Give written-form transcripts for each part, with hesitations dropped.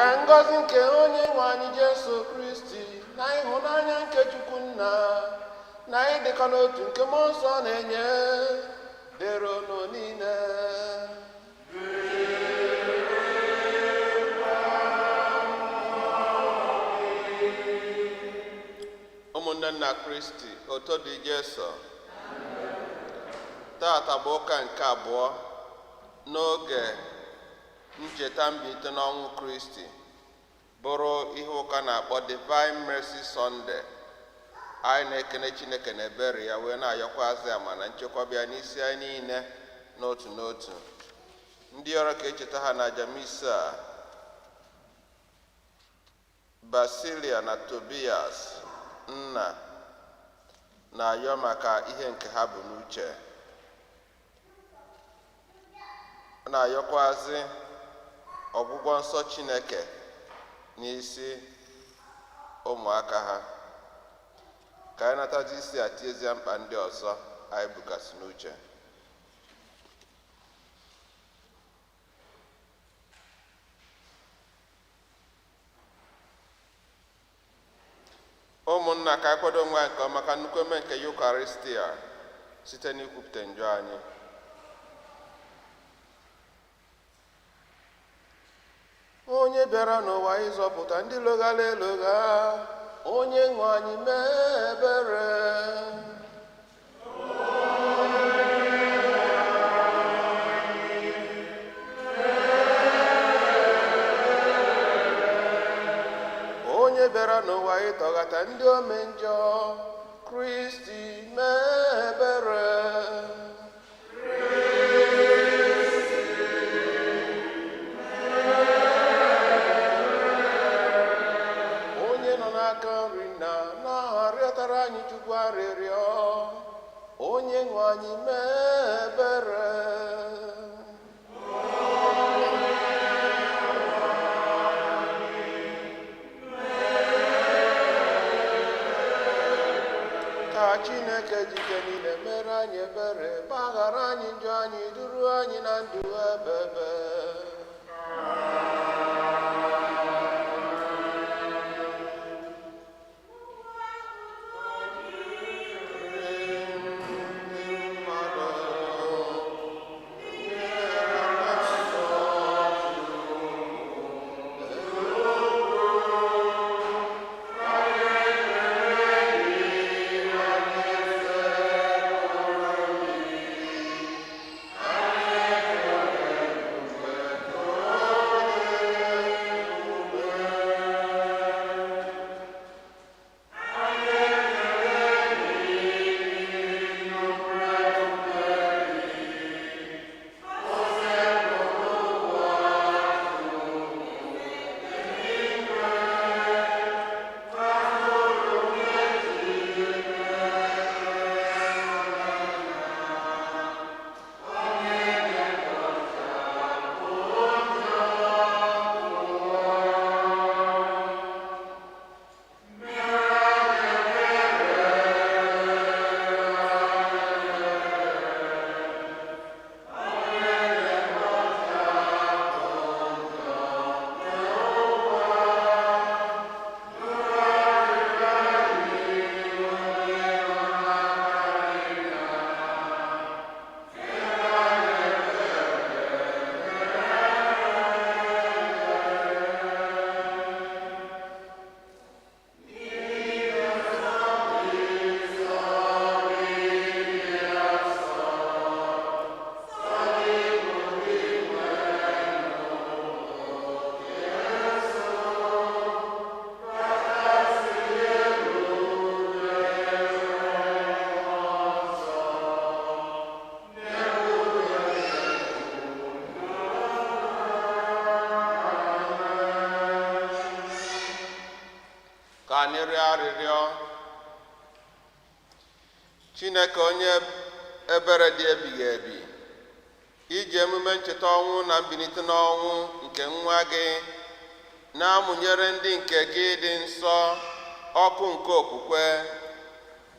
Ka ngọzi nke onye nwe anyị Jesu Kristi na ịhụnanya nke Chukwu Nna na ịdịkọ n'otu nke Mmụọ Nsọ na-enye dịrị unu niile. Ụmụnne nna Kristi, oto dị Jesu. Tata bụ ụka nke abụọ n'oge ncheta mbilite n'ọnwụ Kristi, bụrụ ihe ụka na-akpọ Divine Mercy Sunday. Anyị na-ekene Chineke na ebere ya wee na-ayọkwazị ama na nchekwaba ya n'isi anyị niile n'otu n'otu. Ndị ọrụ ka echeta ha na aja misa a: Basilia na Tobias nna na-ayọ maka ihe nke ha bụ n'uche, na-ayọkwazị ọgwụgwọ nsọ Chineke n'isi ụmụaka ha. Ka anyị natazi isi a tiezie mkpa ndị ọzọ anyị bukasị n'uche. Ụmụnna, ka anyị kwado onwe anyị nke ọma ka nnukwu eme nke Yukaristia site n'ikwupụta njọ anyị. Onye bịara n'ụwa ịzọpụta ndị loghara elogha, onye nwe anyị mee ebere. Onye bịara n'ụwa ịtọghata ndị ome njọ, Kristi mee ebere. Onye nọ n'aka nri nna na-arịọtara anyị Chukwu arịrịọ, onye nwe anyị mee ebere. Ka Chineke jike niile mere anyị ebere, gbaghara anyị njọ anyị, duru anyị na ndụ ebebe. Ka anyị rịọ arịrịọ. Chineke onye ebere dị ebighị ebi, iji emume ncheta ọnwụ na mbilite n'ọnwụ nke nwa gị na-amụnyere ndị nke gị dị nsọ ọkụ nke okwukwe,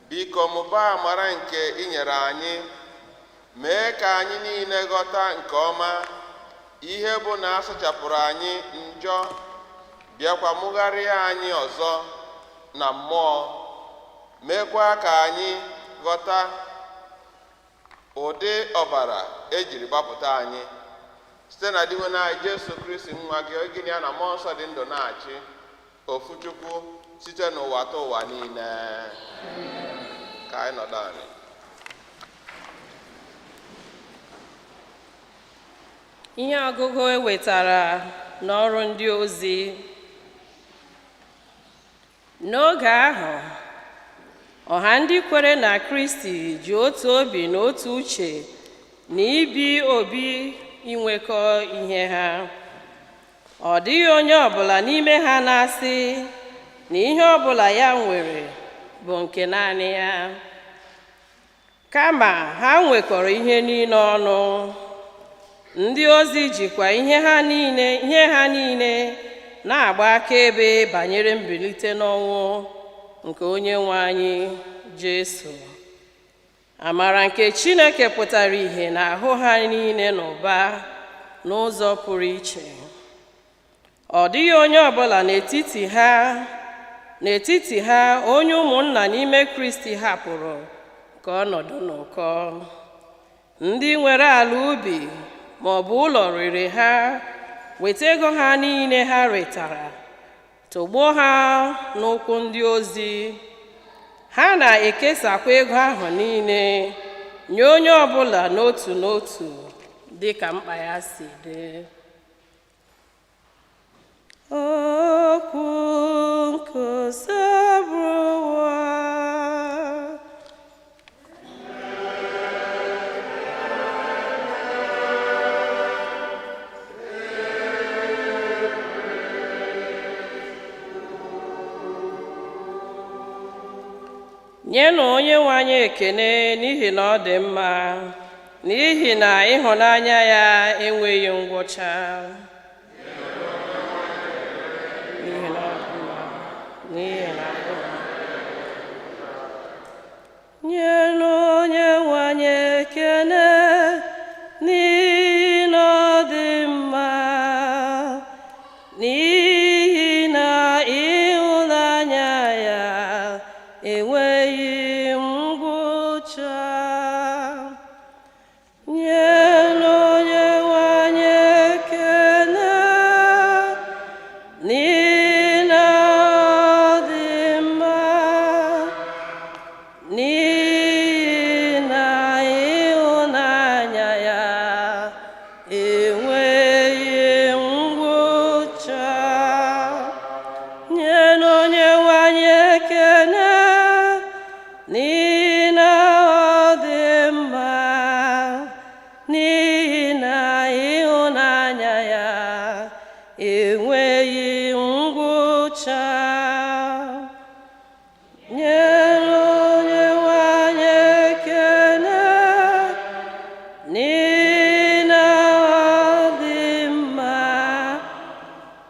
biko mụbaa amara nke ị nyere anyị, mee ka anyị niile ghọta nke ọma ihe bụ na a sachapụrụ anyị njọ Bịakwa mụgharịa anyị ọzọ na mmụọ, meekwa ka anyị ghọta ụdị ọbara ejiri gbapụta anyị site na Dinwenụ anyị Jesu Kristi nwa gị, gịnị ya na Mmụọ Nsọ dị ndụ na-achị, ofu Chukwu, site n'ụwa ta ụwa niile. Ka anyị nọdụ anyị. Ihe ọgụgụ e wetara n'ọrụ ndị ozi. N'oge ahụ, ọha ndị kwere na Kristi ji otu obi na otu uche na ibi obi inwekọ ihe ha. Ọ dịghị onye ọbụla n'ime ha na-asị na ihe ọbụla ya nwere bụ nke naanị ya, kama ha nwekọrọ ihe niile ọnụ. Ndị ozi jikwa ihe ha niile na-agba akaebe banyere mbilite n'ọnwụ nke onye nwe anyị Jesu. Amara nke Chineke pụtara ìhè n'ahụ ha niile n'ụba n'ụzọ pụrụ iche. Ọ dịghị onye ọbụla n'etiti ha onye ụmụnna n'ime Kristi hapụrụ ka ọ nọdụ n'ụkọ. Ndị nwere ala ubi ma ọ bụ ụlọ rere ha, weta ego ha niile ha retara, tọgbọ ha n'ụkwụ ndị ozi. Ha na-ekesakwa ego ahụ niile nye onye ọbụla n'otu n'otu dị ka mkpa ya si dị. Okwu nke Osebụrụwa. Nyenụ onye nwe anyị ekene n'ihi na ọ dị mma, n'ihi na ịhụnanya ya enweghị ngwụcha. N'ihi na ọ dị mma, n'ihi na nyenụ onye nwe anyị ekene n'ihi na ọ dị mma, n'ihi na ịhụnanya ya enweghị ngwụcha. Nyenụ onye nwe anyị ekene n'ihi na ọ dị mma, n'ihi na ịhụnanya ya enweghị ngwụcha. Nyenụ onye nwe anyị ekene n'ihi na ọ dị mma, n'ihi na ịhụnanya ya enweghị ngwụcha. Nyenụ onye nwe anyị ekene n'ihi na ọ dị mma,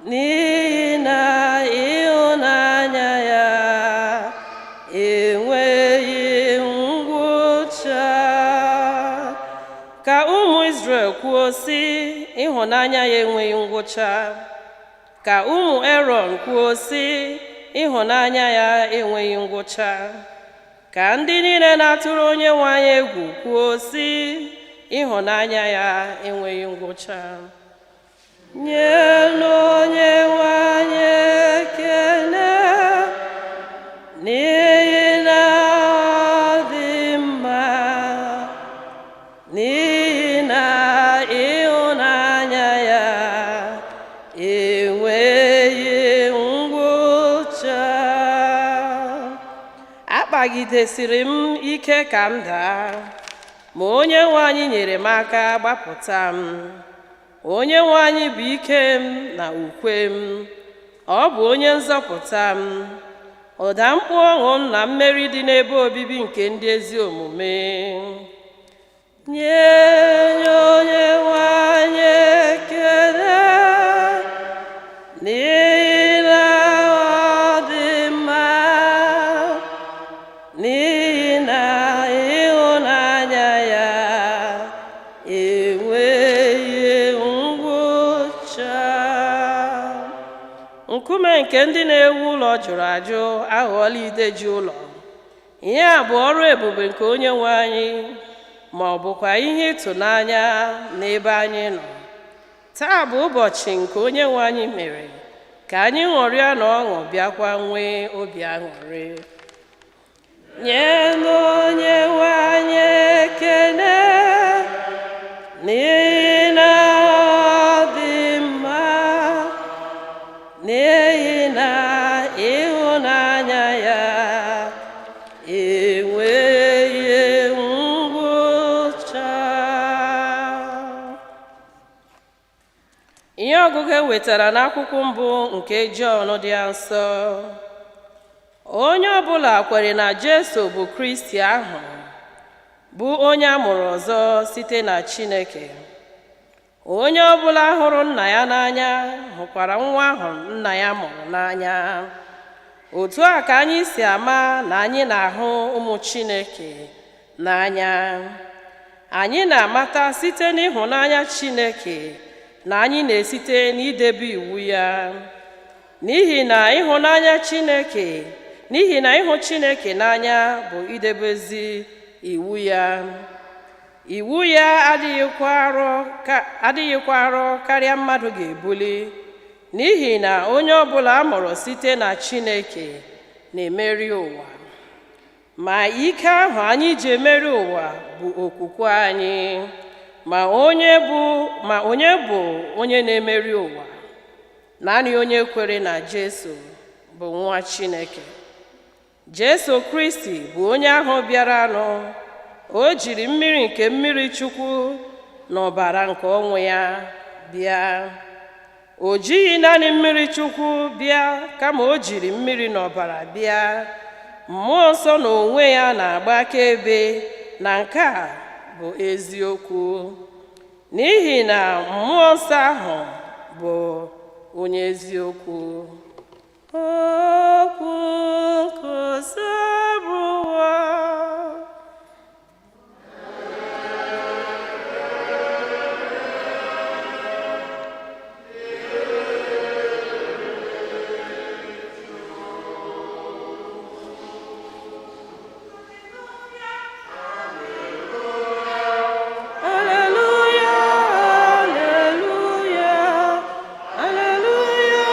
n'ihi na ịhụnanya ya enweghị ngwụcha. Ka ụmụ Izrel kwuo sị, ịhụnanya ya enweghị ngwụcha. Ka ụmụ Erọn kwuo sị, ịhụnanya ya enweghị ngwụcha. Ka ndị niile na-atụrụ onye nwe anyị egwu kwuo sị, ịhụnanya ya enweghị ngwụcha. Nyenụ onye nwe anyị ekene n'ihi na ọ dị mma, n'ihi na ịhụnanya ya enweghị ngwụcha. Akpagidesiri m ike ka m daa, ma onye nwe anyị nyere m aka gbapụta m. Onye nwe anyị bụ ike m na ukwe m, ọ bụ onye nzọpụta m. Ụda mkpu ọṅụ m na mmeri dị n'ebe obibi nke ndị ezi omume. Nye onye nwe anyị ekele n'ihi na ọ dị mma, n'ihi na ịhụnanya ya enweghị ngwụcha. Nkume nke ndị na-ewu ụlọ jụrụ ajụ aghọọla ide ji ụlọ. Ihe a bụ ọrụ ebube nke Onye nwe anyị, ma ọ bụkwa ihe ịtụnanya n'ebe anyị nọ. Taa bụ ụbọchị nke Onye nwe anyị mere ka anyị ṅụrịa na ọṅụ, bịakwa nwee obi aṅụrị. Nyenụ Onye nwe anyị ekele, n'ihi na ọ dị mma, n'ihi na ịhụnanya ya enweghị ngwụcha. Ihe ọgụgụ e wetara n'akwụkwọ mbụ nke Jọn dị nsọ. Onye ọbụla kwere na Jesu bụ Kristi ahụ bụ onye a mụrụ ọzọ site na Chineke. Onye ọbụla hụrụ nna ya n'anya hụkwara nwa ahụ nna ya mụrụ n'anya. Otu a ka anyị si ama na anyị na-ahụ ụmụ Chineke n'anya. Anyị na-amata site n'ịhụnanya Chineke na anyị na-esite n'idebe iwu ya. N'ihi na ịhụnanya Chineke, n'ihi na ịhụ Chineke n'anya bụ idebezi iwu ya. Iwu ya adịghịkwa arọ karịa mmadụ ga-ebuli, n'ihi na onye ọbụla a mụrụ site na Chineke na-emeri ụwa. Ma ike ahụ anyị ji emeri ụwa bụ okwukwe anyị. Ma onye bụ onye na-emeri ụwa? Naanị onye kwere na Jesu bụ nwa Chineke. Jesu Kristi bụ onye ahụ bịaranụ. O jiri mmiri nke mmiri Chukwu na ọbara nke ọnwụ ya bịa. O jighị naanị mmiri Chukwu bịa, kama o jiri mmiri na ọbara bịa. Mmụọ Nsọ na onwe ya na-agba akaebe na nke a bụ eziokwu, n'ihi na Mmụọ Nsọ ahụ bụ onye eziokwu. Okwu nke Osebụrụwa. Alleluia, alleluia, alleluia,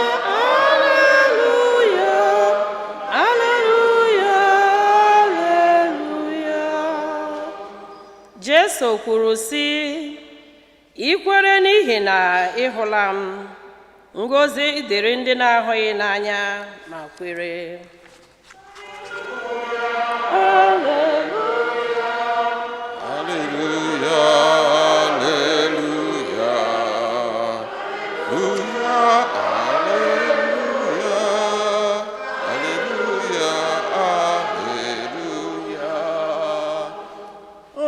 alleluia, alleluia, alleluia. Jesu kwuru sị, "I kwere n'ihi na ị hụla m. Ngọzi dịrị ndị na-ahụghị n'anya ma kwere." Alleluia. Alleluia, alleluia, alleluia, alleluia, alleluia, alleluia.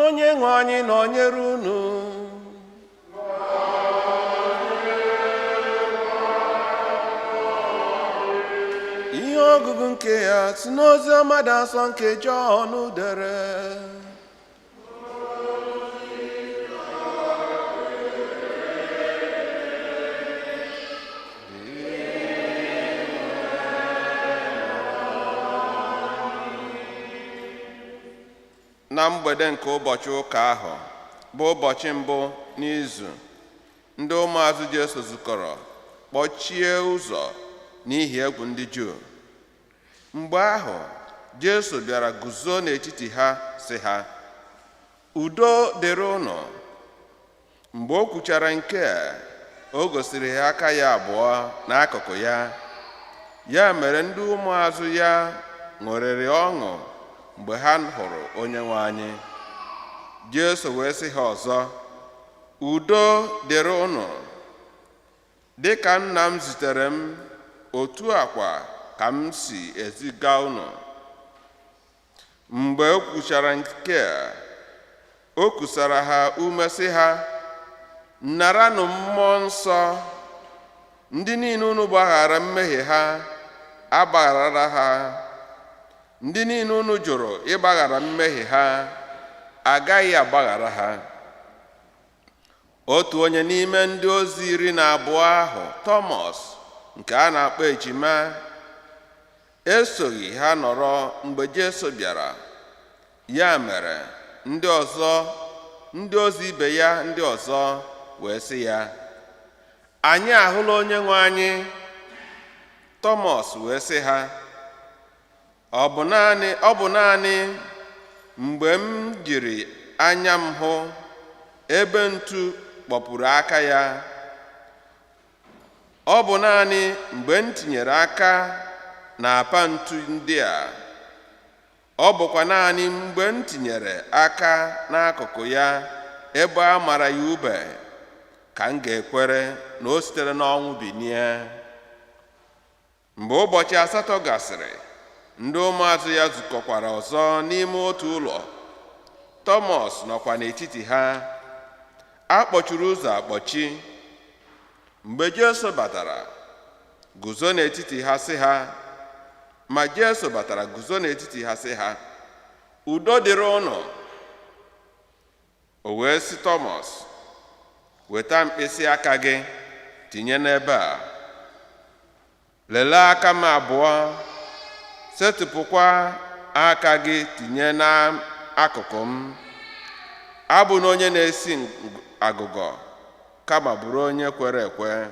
Onye nwe anyị nọnyere unu. Ihe ọgụgụ nke ya si n'ozi ọma dị asọ nke Jọn dere. Na mgbede nke ụbọchị ụka ahụ, bụ ụbọchị mbụ n'izu, ndị ụmụazụ Jesu zukọrọ, kpọchie ụzọ n'ihi egwu ndị Juu. Mgbe ahụ, Jesu bịara guzo n'etiti ha, sị ha, "Udo dịrị unu." Mgbe o kwuchara nke a, o gosiri ha aka ya abụọ n'akụkụ ya. Ya mere ndị ụmụazụ ya ṅụrịrị ọṅụ mgbe ha hụrụ Onye nwe anyị. Jesu wee sị ha ọzọ, "Udo dịrị unu. Dịka Nna m zitere m, otu a kwa ka m si eziga unu." Mgbe o kwuchara nke a, o kusara ha ume, sị ha, "Naranụ Mmụọ Nsọ. Ndị niile unu gbaghara mmehie ha, agbagharala ha. Ndị niile unu jụrụ ịgbaghara mmehie ha, agaghị agbaghara ha." Otu onye n'ime ndị ozi 12 ahụ, Tọmọs. nke a na-akpọ ejima, esoghị ha nọrọ mgbe Jesu bịara. Ya mere ndị ọzọ, ndị ozi ibe ya ndị ọzọ wee sị ya, "Anyị ahụla Onye nwe anyị." Tọmọs wee sị ha, Ọ bụ naanị mgbe m jiri anya m hụ ebe ntu kpọpụrụ aka ya, ọ bụ naanị mgbe m tinyere aka na apa ntu ndị a, ọ bụkwa naanị mgbe m tinyere aka n'akụkụ ya ebe a mara ya ube, ka m ga-ekwere na o sitere n'ọnwụ binie." Mgbe ụbọchị 8 gasịrị, ndị ụmụazụ ya zukọkwara ọzọ n'ime otu ụlọ. Tọmọs nọkwa n'etiti ha. A kpọchiri ụzọ akpọchi. Mgbe Jesu batara guzo n'etiti ha sị ha, ma Jesu batara guzo n'etiti ha sị ha, "Udo dịrị ụnụ." O wee sị Tọmọs, "Weta mkpịsị aka gị tinye n'ebe a. Lelee aka m abụọ. Setịpụkwa aka gị tinye n'akụkụ m. Abụ na onye na-esi agụgọ, kama bụrụ onye kwere ekwe."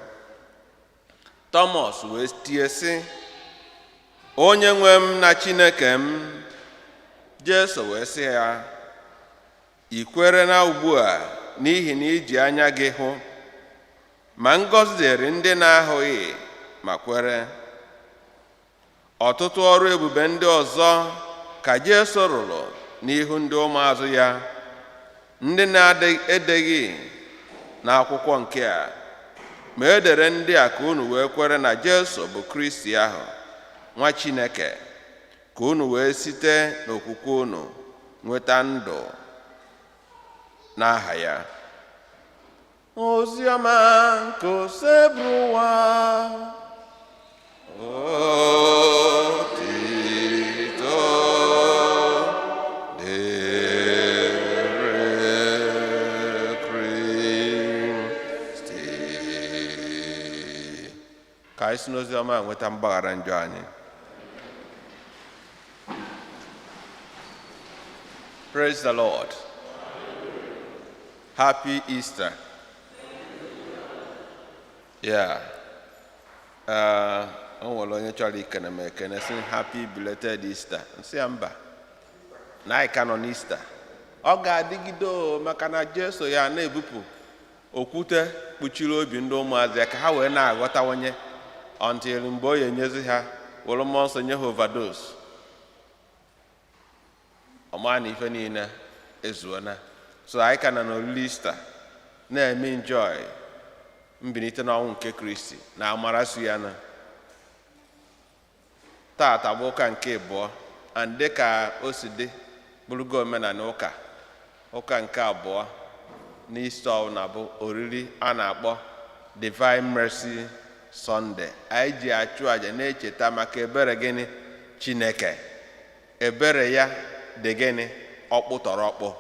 Tọmọs wee tie sị, "Onye nwe m na Chineke m." Jesu wee sị ya, "Ị kwere na ugbu a n'ihi na iji anya gị hụ? Ma ngọzi dịrị ndị na-ahụghị ma kwere." Ọtụtụ ọrụ ebube ndị ọzọ ka Jesu rụrụ n'ihu ndị ụmụazụ ya, ndị na-edeghị n'akwụkwọ nke a. Ma e dere ndị a ka unu wee kwere na Jesu bụ Kristi ahụ, nwa Chineke, ka unu wee site n'okwukwe unu nweta ndụ n'aha ya. Oziọma nke Osebụrụwa. Otito dịrị Kristi. Ka anyị si n'oziọma a nweta mgbaghara njọ anyị. Praise the Lord. Happy Easter. Yeah. O nwere onye chọrọ ikene m ekene sị, "Happy belated Easter." Nsị ya mba, na anyị ka nọ n'Easter. Ọ ga-adịgide o, maka na Jesu ya na-ebupụ okwute kpuchiri obi ndị ụmụazụ ya ka ha wee na-aghọtawanye until mgbe o ya enyezi ha, were mmụọ nsọ nye ha overdose. Ọma na ife niile ezuona. So anyị ka nọ n'oriri Easter, na-eme enjoy mbilite n'ọnwụ nke Kristi na amara su ya. Na taata bụ ụka nke abụọ, and dịka o si dị bụrụgo omenala ụka, ụka nke abụọ n'Easter ọbụla bụ oriri a na-akpọ Divine Mercy Sunday. Anyị ji achụ àjà na-echeta maka ebere gịnị? Chineke. Ebere ya dị gịnị? Ọkpụ tọrọ ọkpụ.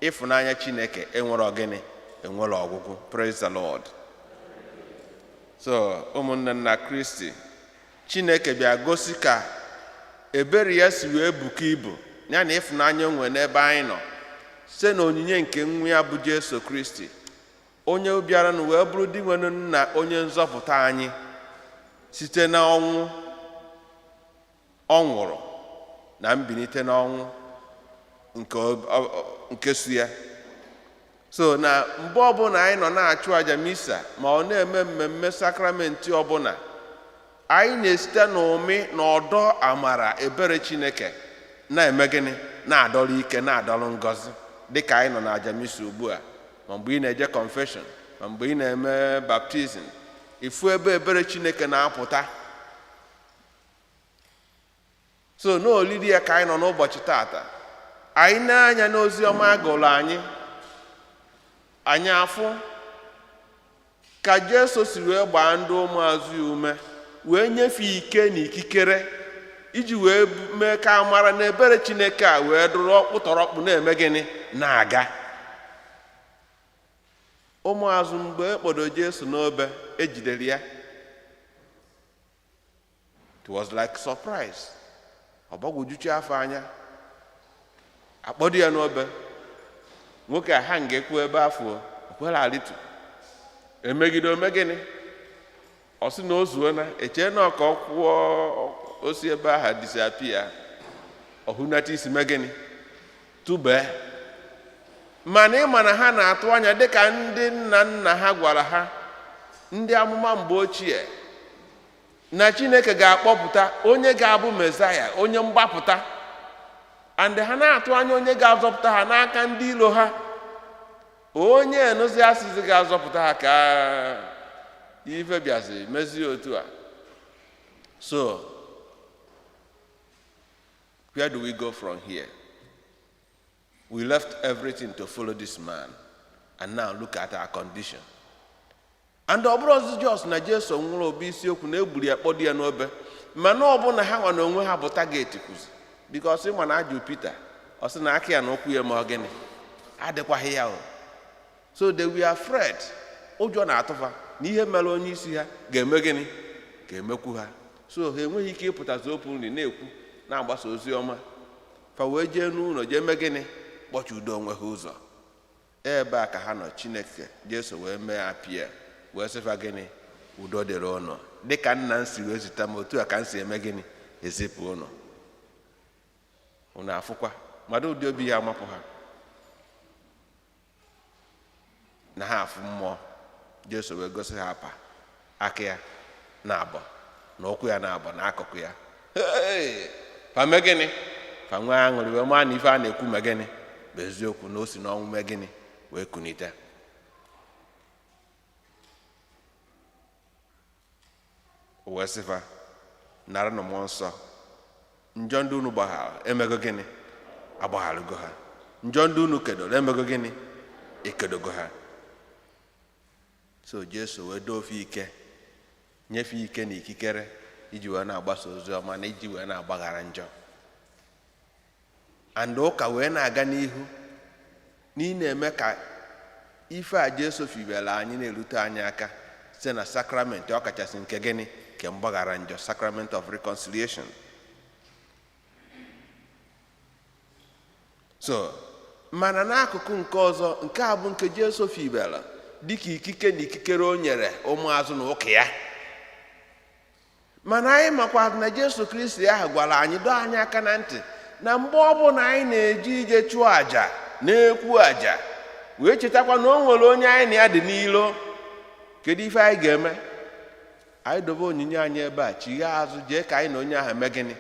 Ịfụnanya Chineke enwere gịnị? Enwere ọgwụgwụ. Praise the Lord. So ụmụnne nna Kristi, Chineke bịa gosi ka ebere ya si wee buka ibu ya na ịfụnanya o nwere n'ebe anyị nọ site na onyinye nke nwa ya bụ Jesu Kristi, onye bịara nụ wee bụrụ Dinwenụ nna onye nzọpụta anyị, site na ọnwụ ọ nwụrụ na mbilite n'ọnwụ nke su ya. So na mgbe ọbụla anyị nọ na-achụ àjà misa, ma ọ na-eme mmemme sakramenti ọbụla, anyị na-esite n'ụmị na ọdọ amara ebere Chineke na-eme gịnị? Na-adọrọ ike, na-adọrọ ngọzi, dịka anyị nọ na àjà misa ugbu a, ma mgbe ị na-eje confession, ma mgbe ị na-eme baptism, ifu ebe ebere Chineke na-apụta. So n'olili ya ka anyị nọ n'ụbọchị tata. Anyị na-anya n'ozi ọma agụrụ anyị, anyị afụ ka Jesu si wee gbaa ndị ụmụazụ ya ume, wee nyefee ike na ikikere iji wee mee ka amara na ebere Chineke a wee dụrụ ọkpụtọrọkpụ na-eme gịnị? Na-aga. Ụmụazụ, mgbe e kpọdo Jesu n'obe, ejidere ya. It was like surprise. Ọ gbagwojuchi afọ anya, akpọdo ya n'obe. Nwoke a ha nga-ekwu ebe afọ okwela alitu emegide ome gịnị. Ọ sị na o zuo na echee na ọka ọ kwụọ osi ebe ahụ disappear, ọhụnata isi mee gịnị, tụbee. Mana ịma na ha na-atụ anya, dịka ndị nna nna ha gwara ha, ndị amụma mgbe ochie, na Chineke ga-akpọpụta onye ga-abụ Mezaya, onye mgbapụta, and ha na-atụ anya onye ga-azọpụta ha n'aka ndị ilo ha. Onye enụzi asịzi ga-azọpụta ha ka ife bịazi mezie otu a. So where do we go from here? We left everything to follow this man, and now look at our condition. And ọ bụrụ ọzọ just na Jesu nwụrụ obi isiokwu na egburu ya, kpọdo ya n'obe, mana ọ bụ na ha nwa na onwe ha bụ target kwuzi, because ịma na ajụ Pita, ọ sị na aka ya na ụkwụ ya ma ọ gịnị adịkwaghị ya o. So they were afraid. Ụjọ na-atụfa na ihe mere onye isi ha ga-eme gịnị, ga-emekwu ha. So ha enweghị ike ịpụtazi openly na-ekwu, na-agbasa ozi ọma. Fa wee jee n'ụlọ, jee mee gịnị, kpọchi udo onwe ha ụzọ. Ebe a ka ha nọ, Chineke Jesu wee mee apịa, wee sịfa gịnị? Udo dịrị ụnụ. Dịka nna m si wee zite m, otu a ka m si eme gịnị, ezipụ ụnụ. Ụnụ afụkwa mmadụ ụdị obi ya amapụ ha na ha afụ mmụọ. Jesu wee gosi ha apa aka ya na abọ na ụkwụ ya na abọ na akụkụ ya. Hey! Fa mee gịnị? Fa nwee aṅụrị, wee maa na ife a na-ekwu mee gịnị, bụ eziokwu, na o si n'ọnwụ mee gịnị, wee kunite. O wee sị fa, naranụ mmụọ nsọ. Njọ ndị unu gbaghara, emego gịnị, agbagharụgo ha. Njọ ndị unu kedoro, emego gịnị, ekedogo ha. So Jesu wee doo ofe ike, nyefee ike na ikikere iji wee na-agbasa ozi ọma na iji wee na-agbaghara njọ. And ụka wee na-aga n'ihu na ị na-eme ka ife a Jesu fibere anyị na-erute anyị aka site na sakramenti, ọkachasị nke gịnị, nke mgbaghara njọ, sacrament of reconciliation. So mana n'akụkụ nke ọzọ, nke a bụ nke Jesu fibere dịka ikike na ikikere o nyere ụmụazụ na ụka ya. Mana anyị makwa na Jesu Kristi ahụ gwara anyị, dọọ anyị aka na ntị, na mgbe ọbụla anyị na-eje ije chụọ àjà, na-ekwu àjà, wee chetakwa na o nwere onye anyị na ya dị n'ilo, kedu ife anyị ga-eme? Anyị dobe onyinye anyị ebe a, chigha azụ, jee ka anyị na onye ahụ eme gịnị,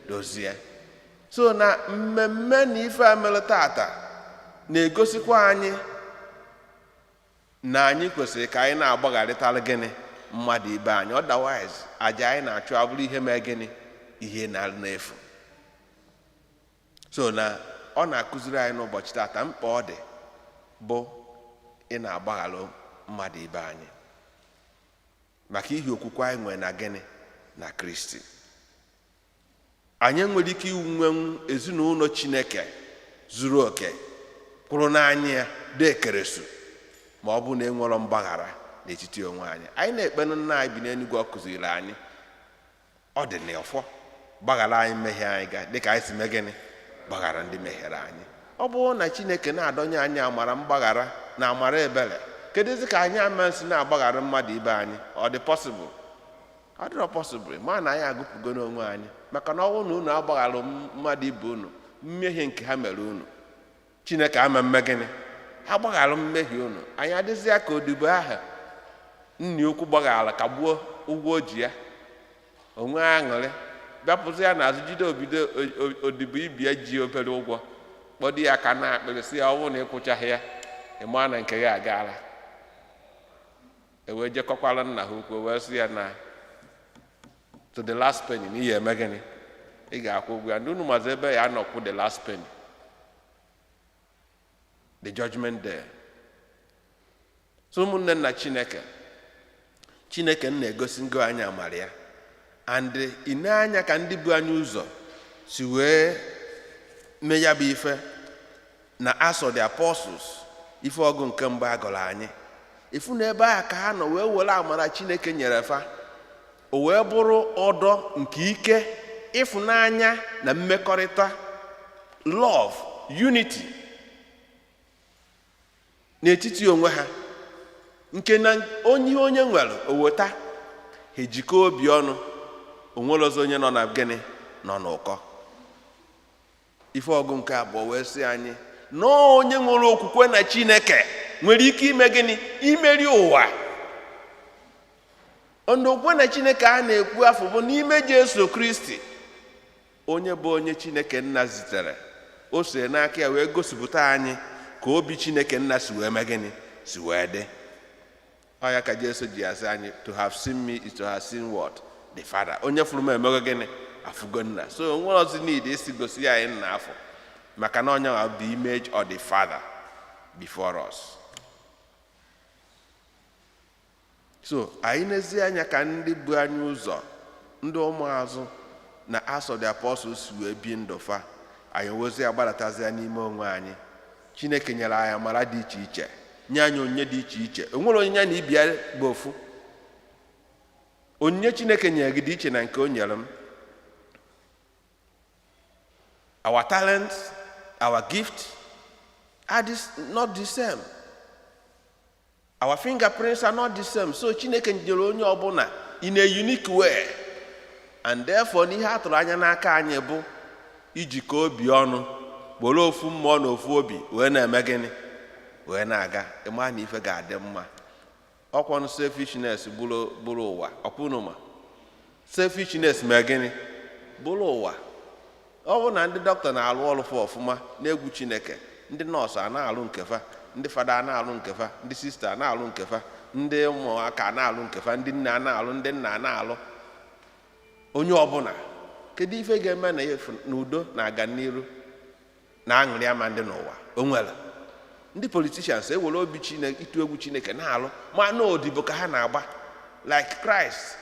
dozie. So na mmemme na ife a mere tata na-egosikwa anyị na anyị kwesịrị ka anyị na-agbagharịtarị gịnị, mmadụ ibe anyị. Otherwise aja anyị na-achụ abụrụ ihe mee gịnị, ihe na n'efu. So na ọ na-akụziri anyị n'ụbọchị tata mkpa ọ dị bụ ị na-agbagharụ mmadụ ibe anyị, maka ihi okwukwe anyị nwere na gịnị, na Kristi. Anyị nwere ike inwenwu ezinụlọ Chineke zuru oke kwụrụ n'anya ya dị ekeresu ma ọ bụ na enwero mgbaghara n'etiti onwe anyị. Anyị na-ekpenụ nna anyị bi n'eluigwe, ọ kụziri anyị, ọ dị n'ọfọ, gbaghara anyị mmehie anyị ga dịka anyị si mee gịnị, gbaghara ndị mehiere anyị. Ọ bụrụ na Chineke na-adọnye anyị amara mgbaghara na amara ebere, kedụzi ka anyị amasị na-agbaghara mmadụ ibe anyị? Ọ dị possible? Ọ dịrọ possible. Ma na anyị agụpụgo n'onwe anyị, maka na ọ bụrụ na unu agbaghara mmadụ ibe unu mmehie nke ha mere unu, Chineke ama mme gịnị, agbaghara mmehie unu. Anyị adịzịa ka odibo ahụ nni okwu gbaghara, kagbuo ụgwọ o ji ya, onwe aṅụrị, bịapụzi ya n'azụ, jide obido odibo ibie ji obere ụgwọ, kpọdo ya aka na akpịrị, sị ya, ọ bụrụ na ịkwụchaghị ya, ị maa na nke ya agaala. E wee jekọkwara nna ha ukwu, wee sị ya na to the last penny na ihe eme gịnị, ị ga-akwụ ụgwọ ya. Ndị unu mazi ebe ya anọkwụ the last penny, the judgment day. So ụmụnne nna Chineke, Chineke na-egosi ngo anyị amara ya, and ị na-anya ka ndị bu anyị ụzọ si wee mee ya bụ ife na Acts of the Apostles, ife ọgụ nke mbụ a gọrọ anyị, ifu na ebe ahụ ka ha nọ wee were amara Chineke nyere fa. O wee bụrụ ọdọ nke ike, ịfụnanya na mmekọrịta, love, unity n'etiti onwe ha, nke na onye ihe onye nwere o weta, ha ejikọ obi ọnụ. Onwere ọzọ onye nọ na gịnị nọ n'ụkọ. Ife ọgụ nke abụọ wee sị anyị nọọ, onye nwere okwukwe na Chineke nwere ike ime gịnị? Imeri ụwa. Ndị okwukwe na Chineke a na-ekwu afọ bụ n'ime Jesu Kristi, onye bụ onye Chineke Nna zitere. O si n'aka ya wee gosipụta anyị ka obi Chineke Nna si wee mee gịnị, si wee dị. Ọ ya ka Jesu ji asị anyị, "To have seen me is to have seen what? The Father." Onye fụrụ m emego gịnị? Afụgo Nna. So nwere ọzọ need isi gosi anyị Nna afọ, maka na onye bụ the image of the Father before us. So anyị n'ezi anya ka ndị bu anyị ụzọ, ndị ụmụazụ na Acts of the Apostles, si wee bi ndụ fa, anyị wezi agbaratazi ya n'ime onwe anyị. Chineke nyere anyị amara dị iche iche, nye anyị onyinye dị iche iche. O nwere onyinye na ibi ya bụ ofu. Onyinye Chineke nyere gị dị iche na nke o nyere m. Our talents, our gift are not the same. Our fingerprints are not the same. So Chineke nyere onye ọbụla in a unique way, and therefore n'ihe a tụrụ anya n'aka anyị bụ ijikọ obi ọnụ, were ofu mmụọ na ofu obi wee na-eme gịnị? Wee na-aga. Ịma na ife ga-adị mma. Ọkwanụ selfishness bụrụ bụrụ ụwa. Ọkwụnụ ma selfishness mee gịnị? Bụrụ ụwa. Ọ bụrụ na ndị dọkịta na-arụ ọrụ fa ọfụma na-egwu Chineke, ndị nọọsụ a na-arụ nke fa, ndị fada a na-arụ nke fa, ndị sista a na-arụ nke fa, ndị ụmụaka a na-arụ nke fa, ndị nne a na-alụ, ndị nna a na-alụ, onye ọbụla, kedu ife ga-eme na na udo na-aga n'iru na aṅụrị ama ndị n'ụwa? O nwere ndị politicians ewere obi Chineke, ịtụ egwu Chineke na-alụ, ma na odibo ka ha na-agba, like Christ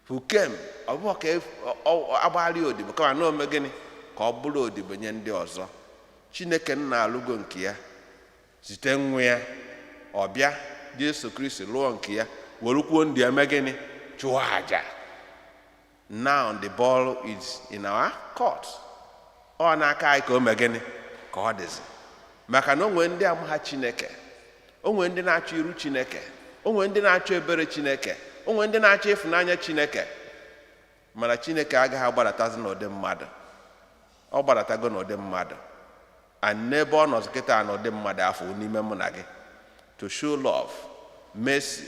who came, ọ bụghị ka agbagharị odibo, kama na ome gịnị? Ka ọ bụrụ odibo nye ndị ọzọ. Chineke Nna alụgo nke ya, site nwa ya ọbịa Jesu Kristi lụọ nke ya, werukwuo ndị eme gịnị? Chụọ aja. Now the ball is in our court. Ọ n'aka anyị ka o mee gịnị? Ka ọ dịzi. Maka na o nwere ndị ama ha Chineke, o nwere ndị na-achọ iru Chineke, o nwere ndị na-achọ ebere Chineke, o nwere ndị na-achọ ịfụnanya Chineke, mana Chineke agaghị agbadatazi n'ụdị mmadụ. Ọ gbadatago n'ụdị mmadụ, and n'ebe ọ nọzi kịta n'ụdị mmadụ afọ n'ime mụ na gị, to show love, mercy,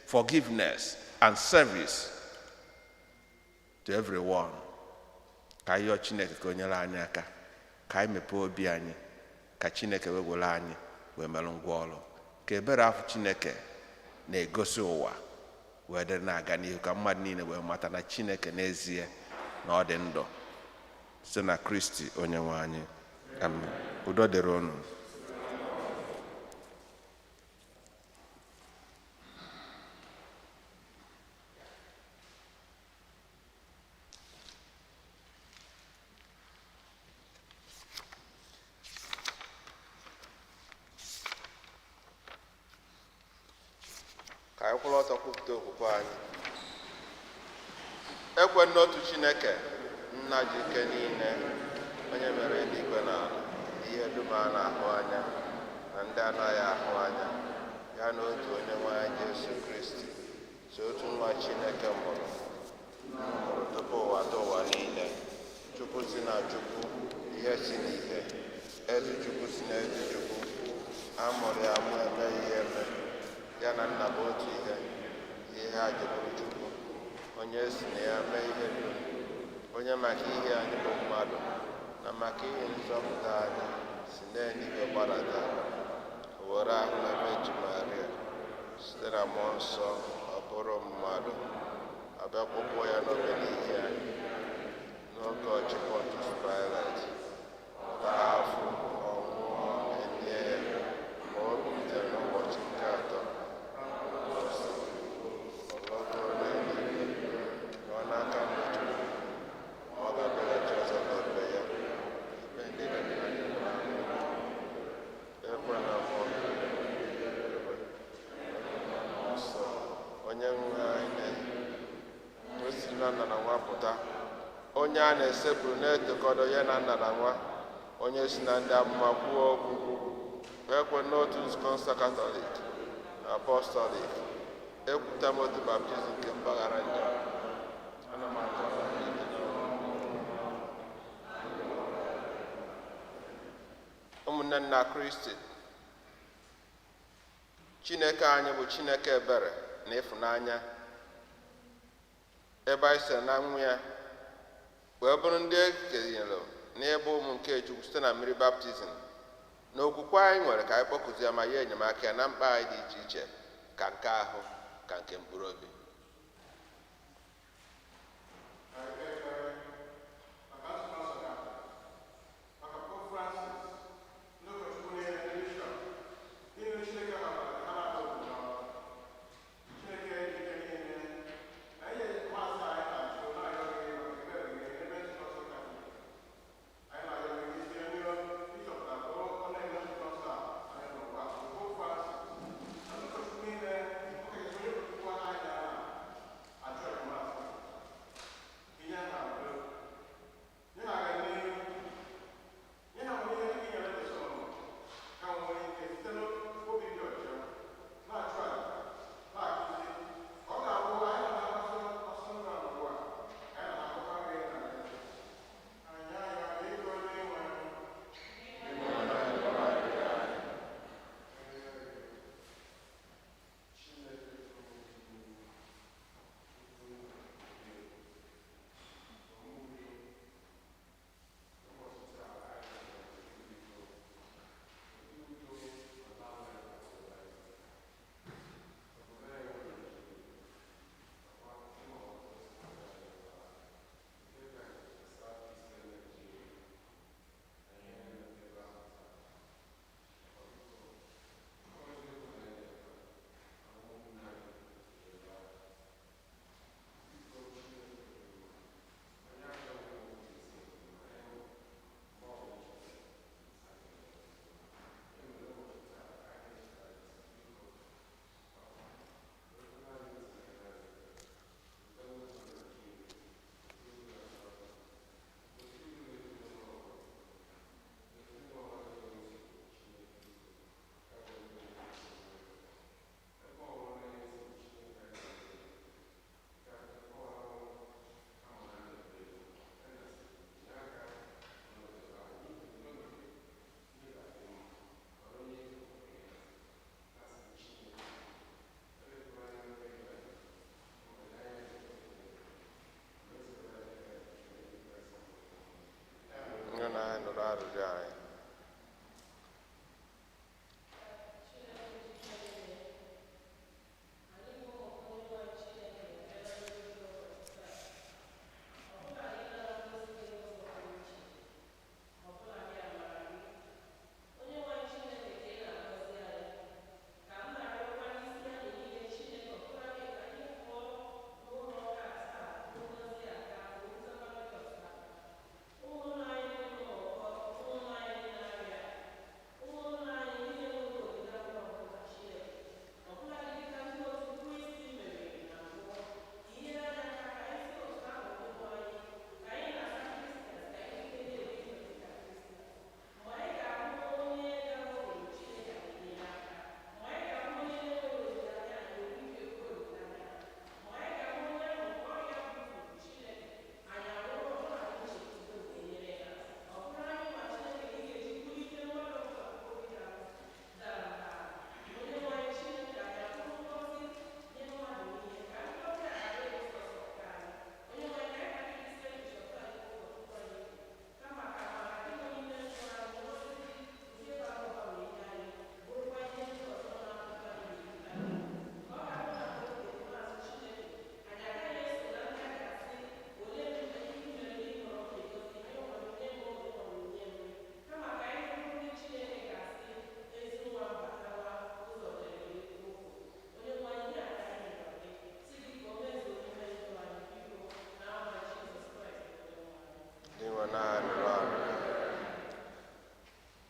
forgiveness and service to everyone. Ka anyị yọọ Chineke ka o nyere anyị aka, ka anyị mepee obi anyị, ka Chineke wee were anyị wee merụ ngwa ọrụ, ka ebere afọ Chineke na-egosi ụwa wee dịrị na-aga n'ihu, ka mmadụ niile wee mata na Chineke n'ezie na ọ dị ndụ, site na Kristi onye nwe anyị. Amen. Udo dịrị unu. Ka anyị kwụrụ ọtọ kwupụta okwukwe anyị. Ekwe n'otu Chineke, Nna ji ike niile, onye mere eluigwe na ala, ihe dum a na-ahụ anya na ndị anaghị ahụ anya, ya na otu onye nwe anyị Jesu Kristi, so otu nwa Chineke mụrụ mụrụ tupu ụwa dị ụwa niile, Chukwu si na Chukwu, ihe si n'ihe, ezi Chukwu si na ezi Chukwu, a mụrụ ya amụ, emeghị ya eme, ya na Nna bụ otu ihe, ihe a ji bụrụ Chukwu, onye si na ya mee ihe dum, onye maka ihe anyị bụ mmadụ na maka ihe nzọpụta anyị si n'eluigwe gbadata, o were ahụ na Virgin Maria, site na Mmụọ Nsọ ọ bụrụ mmadụ, abịa kpọpụ ya n'obe n'ihi anyị n'oge ọchị Pontius Pilate, taa afụ, ọ nwụọ, elie ya, ma o bilitere n'ụbọchị nke atọ, ọ lọgoro n'eluigwe, nọ n'aka nri Chukwu. Ọ ga-abịaghachi ọzọ n'ebube ya, ikpe ndị dị ndụ na ndị nwụrụ anwụ. Ekwe na Mmụọ Nsọ, onye nwe anyị. na nna na nwa pụta, onye a na-esekpuru na-etokọdo ya na nna na nwa, onye si na ndị amụma kwuo okwu, ekwe n'otu nzukọ nsọ Katọlik na Apọstọlik, ekwupụta m otu baptizim nke mgbaghara njọ. Ana m atụ anya mbilite n'ọnwụ. Ụmụnne nna Kristi, Chineke anyị bụ Chineke ebere na ịfụnanya. Ebe anyị siri na nwa ya wee bụrụ ndị e kenyere n'ịbụ ụmụ nke Chukwu site na mmiri baptizim, na okwukwe anyị nwere ka anyị kpọkụzie ya ma ya enyemaka ya na mkpa anyị dị iche iche, ka nke ahụ ka nke mkpụrụ obi. Nụrụ arịrịọ anyị.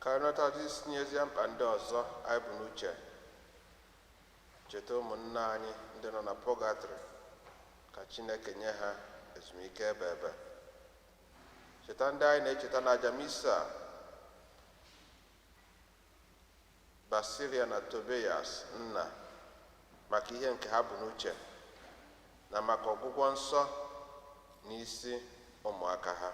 Ka anyị nọta tinyezie mkpa ndị ọzọ anyị bụ n'uche. Cheta ụmụnne anyị ndị nọ na pọgatrị, ka Chineke nye ha Ezumike ebe ebe. Cheta ndị anyị na-echeta na aja misa, Basilia na Tobias nna, maka ihe nke ha bụ n'uche na maka ọgwụgwọ nsọ n'isi ụmụaka ha.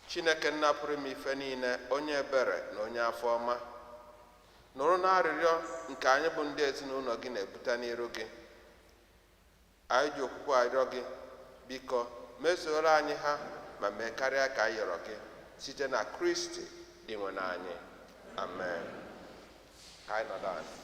Chineke Nna pụrụ ime ife niile, onye ebere na onye afọ ọma, nụrụ na arịrịọ nke anyị bụ ndị ezinụlọ gị na-ebute n'iru gị. Anyị ji okwukwe arịọ gị, biko mezuoro anyị ha ma mee karịa ka anyị yọrọ gị, site na Kristi dị nwe anyị. Amen. Ka anyị nọdụ anyị.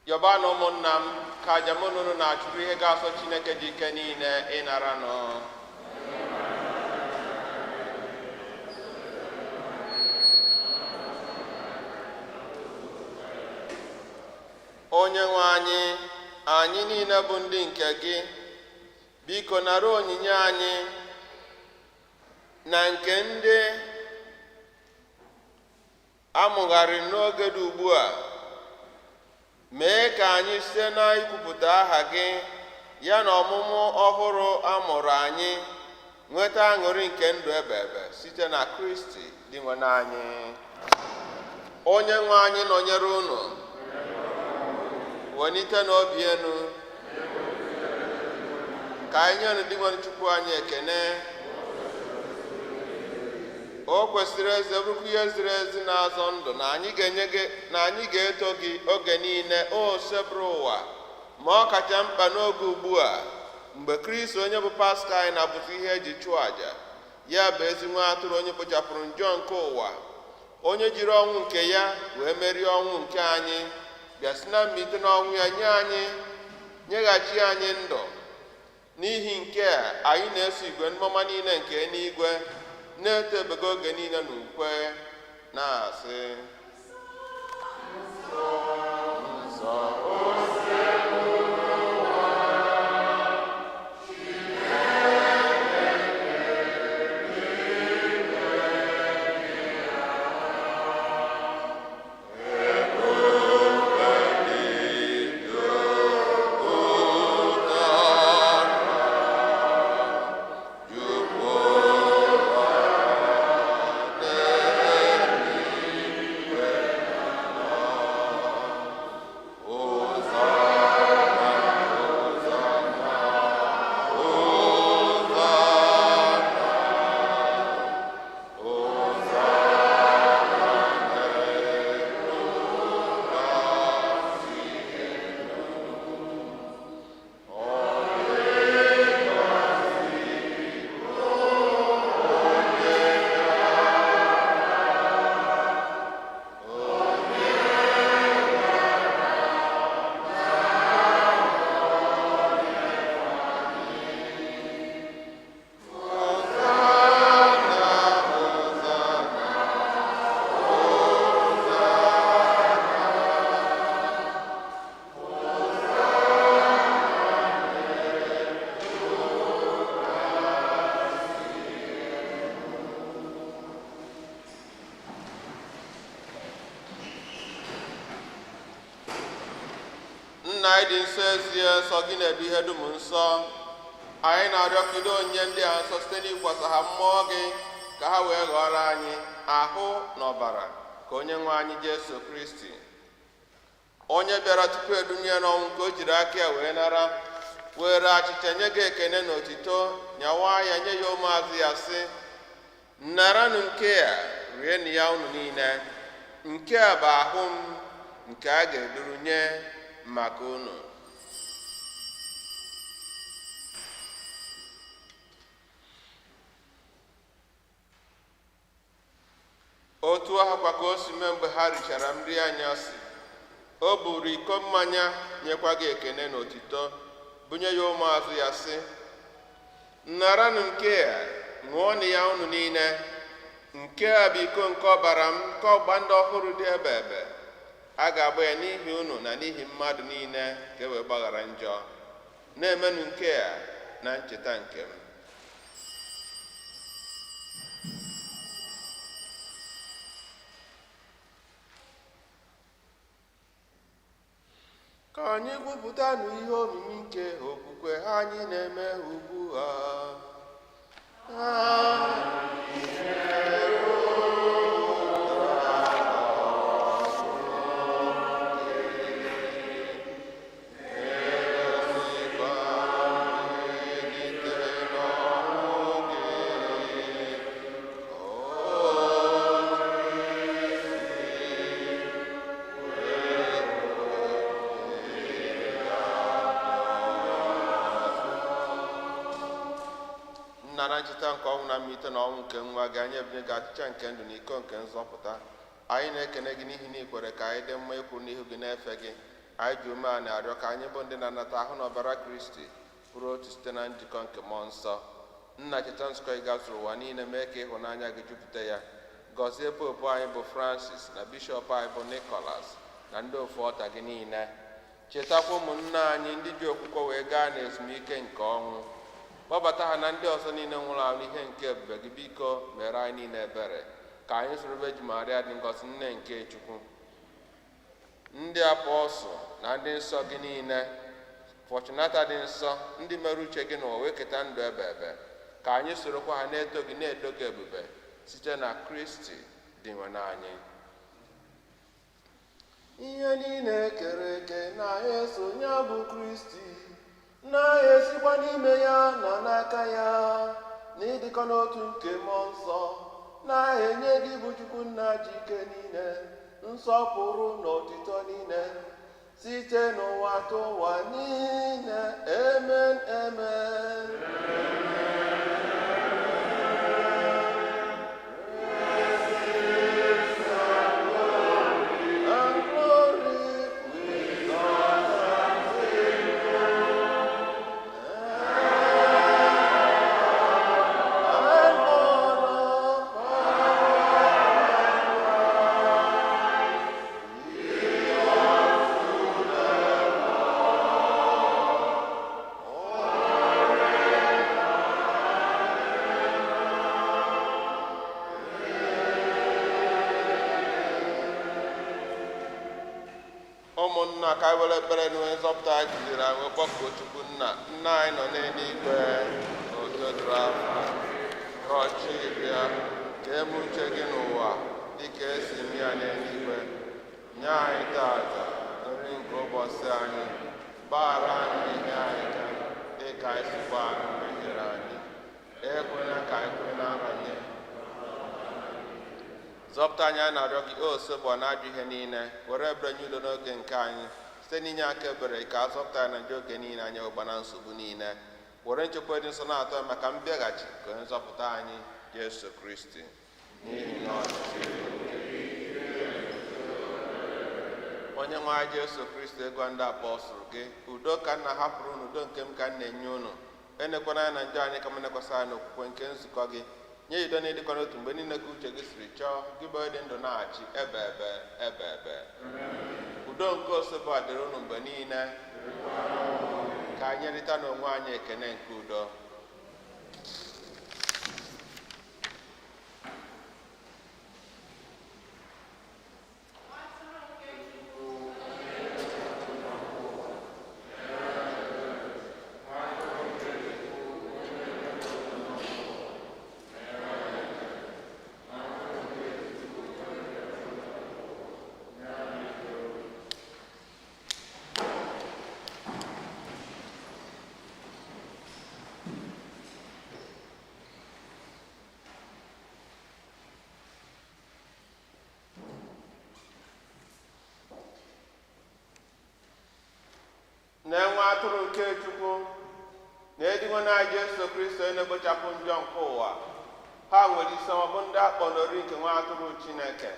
Yọbanụ, ụmụnna m, ka aja mụ na unu na-achụrụ ihe ga-asọ Chineke dị ike niile ịnara nụ. Onye nwe anyị, anyị niile bụ ndị nke gị. Biko nara onyinye anyị. Na nke ndị amụgharị n'oge dị ugbu a, mee ka anyị site na ikwupụta aha gị ya na ọmụmụ ọhụrụ a mụrụ anyị nweta aṅụrị nke ndụ ebebe site na Kristi Dinwenụ anyị. Onye nwe anyị nọnyere unu. Welite n'obi enu ka anyị nyenụ Dinwenụ Chukwu anyị ekene. O kwesịrị eze, bụrụkwa ihe ziri ezi na-azọ ndụ na anyị ga-enye gị, na anyị ga-eto gị oge niile, o sebụrụ ụwa, ma ọ kacha mkpa n'oge ugbu a mgbe Kristi onye bụ Paska anyị na-abụta ihe eji chụọ àjà ya, bụ ezi nwa atụrụ onye kpochapụrụ njọ nke ụwa, onye jiri ọnwụ nke ya wee merie ọnwụ nke anyị, bịa si na mbilite n'ọnwụ ya nye anyị, nyeghachi anyị ndụ. N'ihi nke a anyị na-eso igwe mmụọma niile nke eluigwe na-eto ebego oge niile n'ukwe na-asị: Nsọ, Nna anyị dị nsọ, ezie nsọ gị na-edu ihe dum nsọ. Anyị na-arịọ ka ido onyinye ndị a nsọ site n'ịkwasa ha mmụọ gị, ka ha wee ghọrọ anyị ahụ na ọbara ka onye nwe anyị Jesu Kristi, onye bịara tupu edunye ya n'ọnwụ nke o jiri aka ya wee nara, were achịcha nye gị ekene na otito, nyawa ya nye ya ụmụazụ ya, sị: "Naranụ nke a, rienụ ya unu niile. Nke a bụ ahụ m nke a ga-eduru nye maka unu." Otu ahụkwa ka o si mee mgbe ha richara nri anyasị, o buru iko mmanya, nyekwa gị ekene na otito, bunye ya ụmụazụ ya, sị: "Naranụ nke a, ṅụọnụ ya unu niile. Nke a bụ iko nke ọbara m nke ọgba ndị ọhụrụ dị ebe ebe. A ga-agba ya n'ihi unu na n'ihi mmadụ niile ka e wee gbaghara njọ. Na-emenụ nke a na ncheta nke m." Ka anyị gwupụtanụ ihe omimi nke okwukwe anyị na-eme ugbu a. Nna, na ncheta nke ọnwụ na mmalite na ọnwụ nke nwa gị, anyị ebunye gị achịcha nke ndụ na iko nke nzọpụta. Anyị na-ekene gị n'ihi na ị kwere ka anyị dị mma ịkwụ n'ihu gị na-efe gị. Anyị ji umeala arịọ ka anyị bụ ndị na-anata ahụ na ọbara Kristi bụrụ otu site na njikọ nke mmụọ nsọ. Nna, cheta nzukọ ị gazuru ụwa niile, mee ka ịhụnanya gị jupụta ya. Gọzie popu anyị bụ Francis na bishọp anyị bụ Nicholas na ndị ofu ọta gị niile. Chetakwa ụmụnne anyị ndị ji okwukwe wee gaa n'ezumike nke ọnwụ. Kpọbata ha na ndị ọzọ niile nwụrụ anwụ n'ihe nke ebube gị. Biko mere anyị niile ebere ka anyị soro Virgin Maria dị ngọzi, nne nke Chukwu, ndị apọstụl na ndị nsọ gị niile, Fortunata dị nsọ, ndị mere uche gị n'ụwa wee keta ndụ ebe ebe, ka anyị sorokwa ha na-eto gị, na-edo gị ebube site na Kristi dị nwe anyị. Ihe niile kere eke na-eso ya bụ Kristi, na-esikwa n'ime ya na n'aka ya, n'ịdịkọ n'otu nke Mmụọ Nsọ, na-enye gị bụ Chukwu Nna ji ike niile, nsọpụrụ na otito niile, site n'ụwa tụ ụwa niile. Amen, amen. And glory with God and honor, power. Ụmụnna, ka anyị were ekpere na onye nzọpụta anyị kụziri anyị wee kpọkuo Chukwu Nna. Nna anyị nọ n'eluigwe, otuto dịrị afa, ka ọchịchị bịa, ka eme uche gị n'ụwa dịka esi eme ya n'eluigwe. Nye anyị tata nri nke ụbọchị anyị. Gbaghara anyị ihe anyị ka dịka anyị si gbaghara mehiere anyị. Ekwela ka anyị kwere na nranye. Zọpụta anyị, a na-arịọ gị, o osogbo na ajọ ihe niile. Were ebere nye udo n'oge nke anyị, site n'inye aka ebere ka a zọpụta anyị na njọ oge niile, anyị ụgba na nsogbu niile. Were nchekwa dị nsọ na-atọ maka mbịaghachi ka onye nzọpụta anyị Jesu Kristi. N'ihi na ọchịchị onye nwe anyị Jesu Kristi, ego ndị apọstụl gị, udo ka nna hapụrụ unu, udo nke m ka m na-enye unu. Enekwana anya na njọ anyị, ka m nekwasị anyị n'okwukwe nke nzukọ gị. Nye udo na ịdịkọ n'otu mgbe niile ka uche gị siri chọọ, gị bụ onye dị ndụ na-achị ebe ebe ebe ebe. Udo nke osebo a dịrị unu mgbe niile. Ka anyị rịta n'onwe anyị ekene nke udo. Na-enwe atụrụ nke Chukwu na-edinwe na Jesu Kristo, onye na-ekpochapụ njọ nke ụwa. Ha nwere isi ọma bụ ndị akpọ n'ori nke nwa atụrụ Chineke.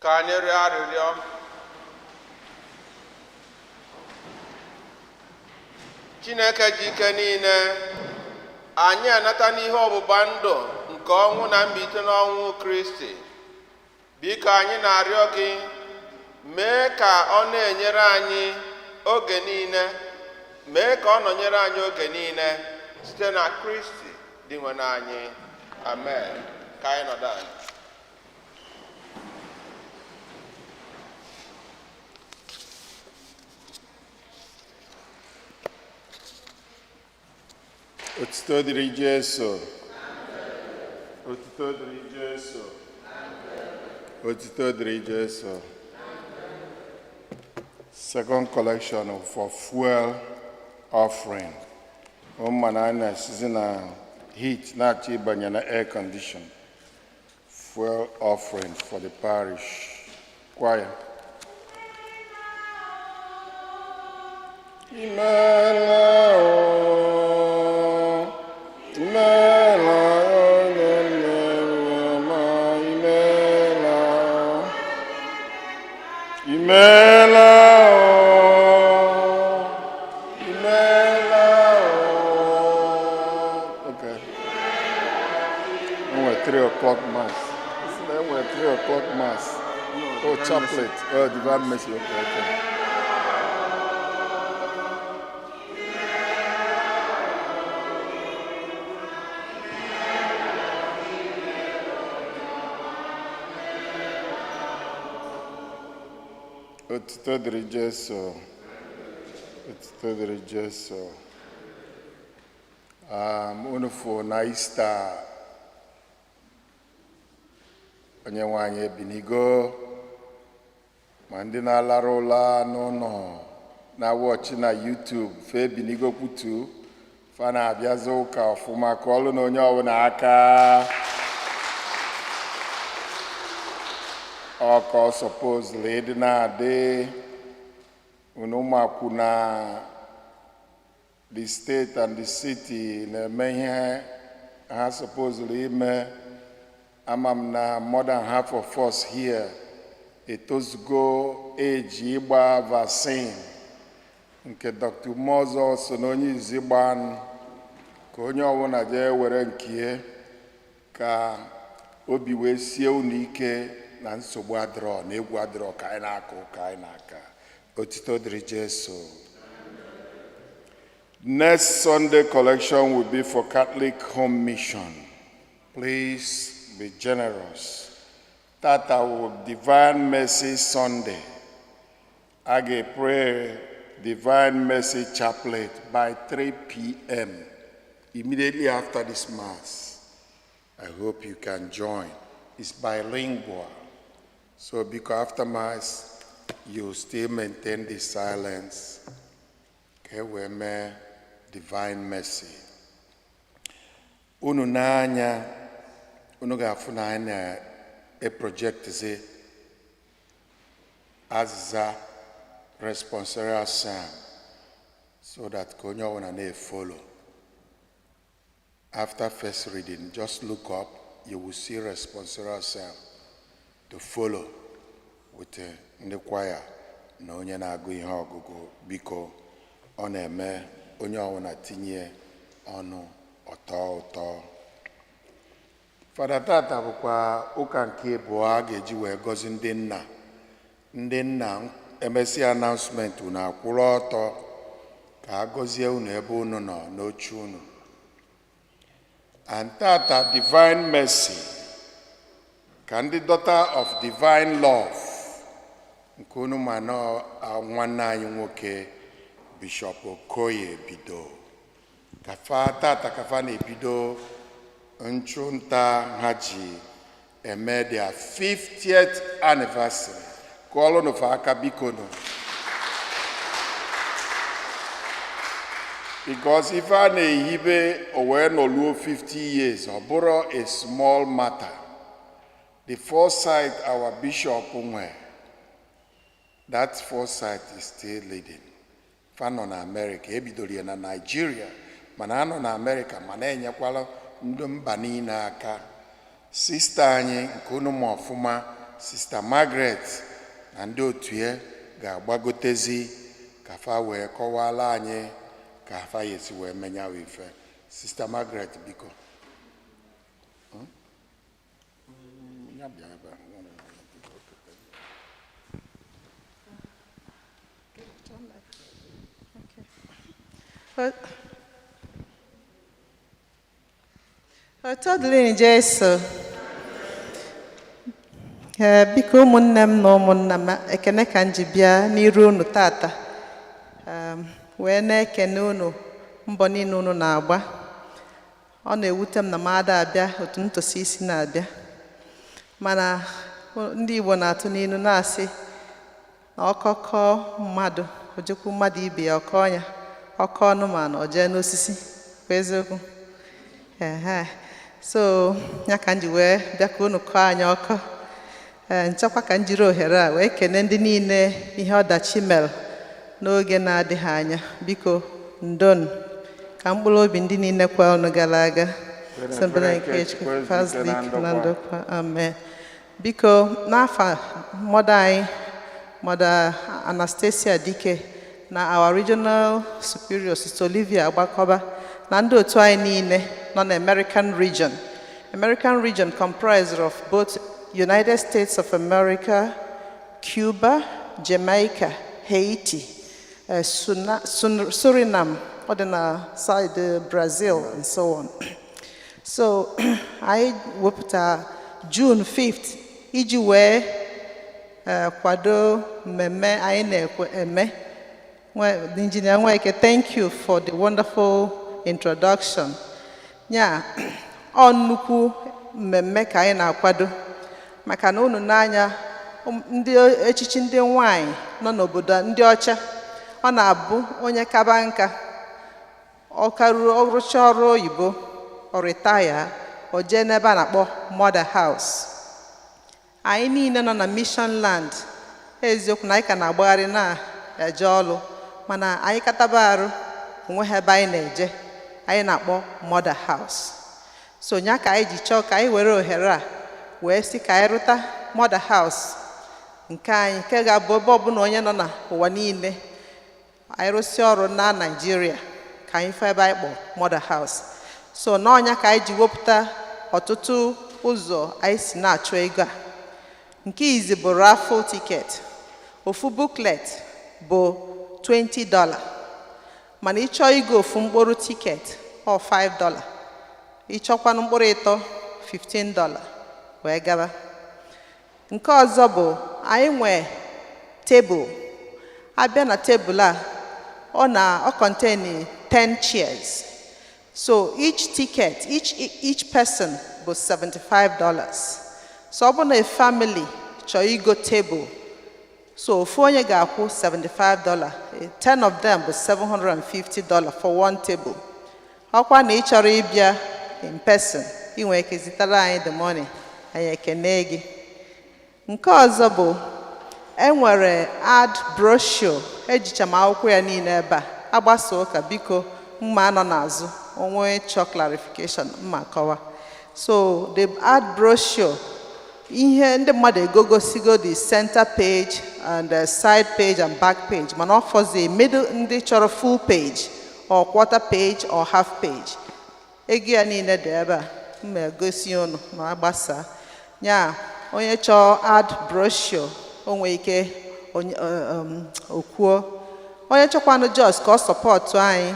Ka anyị rịọ arịrịọ. Chineke ji ike niile, anyị anata n'ihe ọgbụgba ndụ nke ọnwụ na mbilite n'ọnwụ Kristi. Biko, anyị na-arịọ gị, mee ka ọ na-enyere anyị oge niile, mee ka ọ nọnyere anyị oge niile, site na Kristi Dinwenụ anyị. Amen. Ka anyị nọdụ anyị. Otuto dịrị Jesu. Otuto dịrị Jesu. Otuto dịrị Jesu. Second collection for fuel offering. Ụmụ na anyị na-esizi na heat na-achọ ịbanye na air condition. Fuel offering for the parish. Choir. Imeela o, imeela onye nne m, imeela, imeela o, imeela o. Okay. Enwere 3 o'clock mass. Enwere 3 o'clock mass. Oh, chaplet. Oh, divine mercy. Okay. Otuto dịrị Jesu. Otuto dịrị Jesu. Unu fụ na Ista, onye nwe anyị ebinigo. Ma ndị na-alara ụla n'ụlọ na watch na YouTube, fe ebinigo kwutu, fa na-abịazi ụka ọfụma. Ka ọlụ na onye ọbụla aka ọkọ supposedly ịdị na-adị unu makwu na the state and the city na-eme ihe ha supposedly ime. Ama m na more than half of us here etozugo eji ịgba vaccine nke Dr. Umeọzọ so na onye izi gbanụ. Ka onye ọbụla jee were nke ka obi wee sie unu ike na nsogbu adịrọ na egwu adịrọ, ka anyị na-akụ ka anyị na-aka. Otito dịrị Jesu. Next Sunday collection will be for Catholic Home Mission. Please be generous. Tata will Divine Mercy Sunday. I ga pray Divine Mercy Chaplet by 3 p.m. immediately after this Mass. I hope you can join. It's bilingual. So because after Mass, you still maintain the silence. Ka e wee mee Divine Mercy. Unu n'anya, unu ga-afụ na anyị na-eprojectzi azịza responsorial psalm so that ka onye ọbụla na-efollow. After first reading, just look up, you will see responsorial psalm to follow with ndị kwaya na onye na-agụ ihe ọgụgụ. Biko, ọ na-eme onye ọbụla tinye ọnụ ọtọ ụtọ. Fada, tata bụkwa ụka nke abụọ a ga-eji wee gọzi ndị nna. Ndị nna, emesịa announcement, unu akwụrụ ọtọ ka a gọzie unu ebe unu nọ n'oche unu. And tata, Divine Mercy, ka ndị Daughter of Divine Love nke unu ma na nwanne anyị nwoke Bishop Okoye bido kafa, tata kafa na-ebido nchụnta ha ji eme their 50th anniversary. Kụọlụnụ fa aka, biko nụ, because ife a na-ehibe o wee nọluo 50 years, ọ bụrụ a small matter. The foresight our bishop nwe, that foresight is still leading. Fa nọ na Amerịka, ebidoro ya na Nigeria, mana anọ na Amerịka, ma na-enyekwala ndị mba niile aka. Sista anyị nke unu ma ọfụma. Sista Margaret na ndị otu ya ga-agbagotezi ka fa wee kọwala anyị ka fa ya esi wee menyawa ife. Sista Margaret, biko. Ya bịa ebe a. Otito dịrị Jesu. Ee, biko, ụmụnne m na ụmụnna m, ekene ka m ji bịa n'iru unu tata, wee na-ekene unu mbọ niile unu na-agba. Ọ na-ewute m na m ada abịa otu ntụsi isi na-abịa, mana ndị Igbo na-atụ n'ilu na-asị na ọkọkọ mmadụ ojekwu mmadụ ibe ya ọkọ ya ọkọ anụmanụ o jee n'osisi. Kwa eziokwu. Ehe, so ya ka m ji wee bịa ka unu kọọ anyị ọkọ. Ee, nchekwa ka m jiri ohere a wee kene ndị niile ihe ọdachi mere n'oge na-adịghị anya. Biko, ndonu ka mkpụrụ obi ndị niile kwa ọnụ gara aga sembere nke Chukwu Fazlik na ndokwa. Amen. Biko, n'afa mother anyị, Mother Anastasia Dike, na our regional superior, Sister Olivia Agbakọba, na ndị otu anyị niile nọ na American region. American region comprised of both United States of America, Cuba, Jamaica, Haiti, Suriname, ọ dị na side Brazil and so on. So anyị wepụta June 5th iji wee kwado mmemme anyị na-ekwe eme. Engineer Nweke, thank you for the wonderful introduction. Ya, ọ nnukwu mmemme ka anyị na-akwado maka na unu n'anya ndị echichi ndị nwanyị nọ n'obodo ndị ọcha, ọ na-abụ onye kaba nka, ọ karuo ọrụcha ọrụ oyibo, ọ retire, o jee n'ebe a na-akpọ Mother House. Anyị niile nọ na mission land, eziokwu na anyị ka na-agbagharị na-eje ọlụ, mana anyị kataba arụ onweghị ebe anyị na-eje anyị na-akpọ Mother House. So nya ka anyị ji chọọ ka anyị were ohere a wee sị ka anyị rụta Mother House nke anyị, nke ga-abụ ebe ọbụla onye nọ n'ụwa niile, anyị rụsị ọrụ na Naịjirịa, ka anyị fụ ebe anyị kpọ Mother House. So n'ọnya ka anyị ji wepụta ọtụtụ ụzọ anyị si na-achọ ego a. Nke izi bụ raffle ticket. Ofu booklet bụ $20, mana ịchọọ igo ofu mkpụrụ ticket, ọ $5. Ịchọkwanụ mkpụrụ ịtọ, $15 wee gaba. Nke ọzọ bụ anyị nwee tebụl. Abịa na tebụl a, ọ na ọ contain 10 chairs, so each ticket, each person bụ $75. So ọ bụ na a family chọọ igo tebụl, so ofu onye ga-akwụ $75. 10 of them bụ $750 for one table. Ọkwa na ị chọrọ ịbịa in person, ị nwere ike zitere anyị the money, anyị ekene gị. Nke ọzọ bụ enwere ad brochure. Ejicha m akwụkwọ ya niile ebe a. Agbasa ụka, biko, mma nọ n'azụ onwe chọọ clarification, mma kọwa. So the ad brochure, ihe ndị mmadụ egogosigo the center page and the side page and back page, mana ọ fọzi middle. Ndị chọrọ full page or quarter page or half page, ego ya niile dị ebe a, mma egosi unu ma agbasaa ya. Onye chọọ ad brochure, o nwee ike okwuo. Onye chọkwanụ just ka ọ support anyị,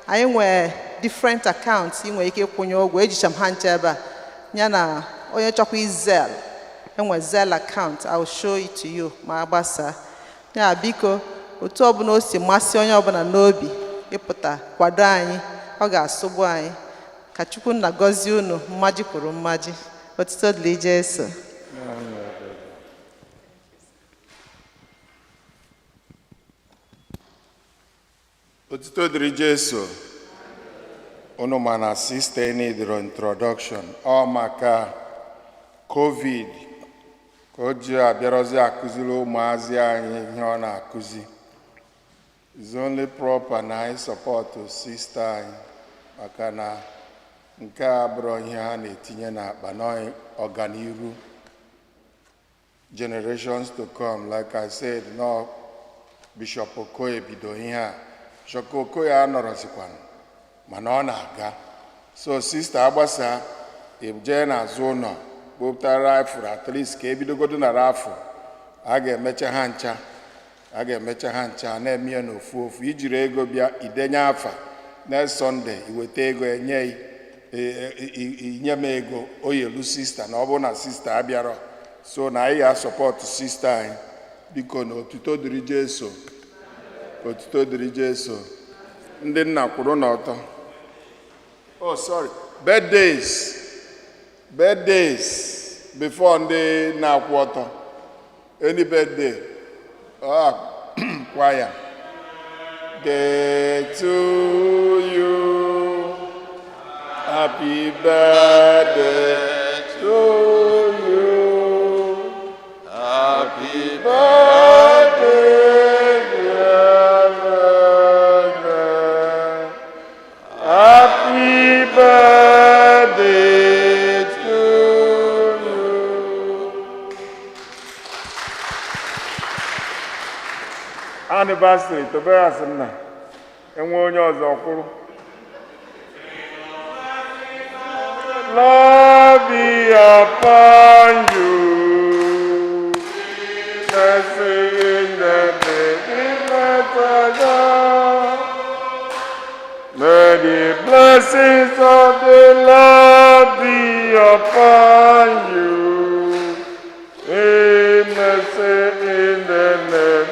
anyị nwee different accounts ị nwere ike ịkwụnye ụgwọ. Ejicha m ha nche ebe a. Ya na onye chọkwa Zelle, enwe Zelle account. I will show it to you ma agbasaa ya. Biko, otu ọbụla o si masị onye ọbụla n'obi ịpụta kwado anyị, ọ ga-asụgbu anyị. Ka Chukwu nna gọzie unu mmaji kwuru mmaji. Otito dịrị Jesu. Otito dịrị Jesu. Unu ma na sista needịrị introduction. Ọ maka COVID ka o ji abịarọzi akụziri ụmụazị anyị ihe ọ na-akụzi. It's only proper na anyị support sista anyị, maka na nke a bụrụ ihe ha na-etinye n'akpa na ọganiru. Generations to come, like I said, no, Bishop Okoye bido ihe a. Bishop Okoye anọrọzikwanụ, mana ọ na-aga. So sister agbasa, jee n'azụ ụlọ kpopụta raffle, at least ka ebidogodo na raffle. A ga-emecha ha ncha, a ga-emecha ha ncha, na-eme ya n'ofu ofu. Ijiri ego bịa, idenye afa. Next Sunday iweta ego, enye inye m ego oyelu sister, na ọ bụrụ na sister abịarọ. So na anyị ga-asupport sister anyị, biko. Na otuto dịrị Jesu, otuto dịrị Jesu. Ndị nna, kwụrụ n'ọtọ. Oh, sorry, birthdays, birthdays before ndị na-akwụ ọtọ. Any birthday? Ah, choir. Day to you, happy birthday to you. Happy Birthday, dear brother. Happy birthday to you. Anniversary, Tobias nna, enwe onye ọzọ kwuru. Lord be upon you. Blessing in the name of God. May the blessings of the Lord be upon you. Amen. Say in the name.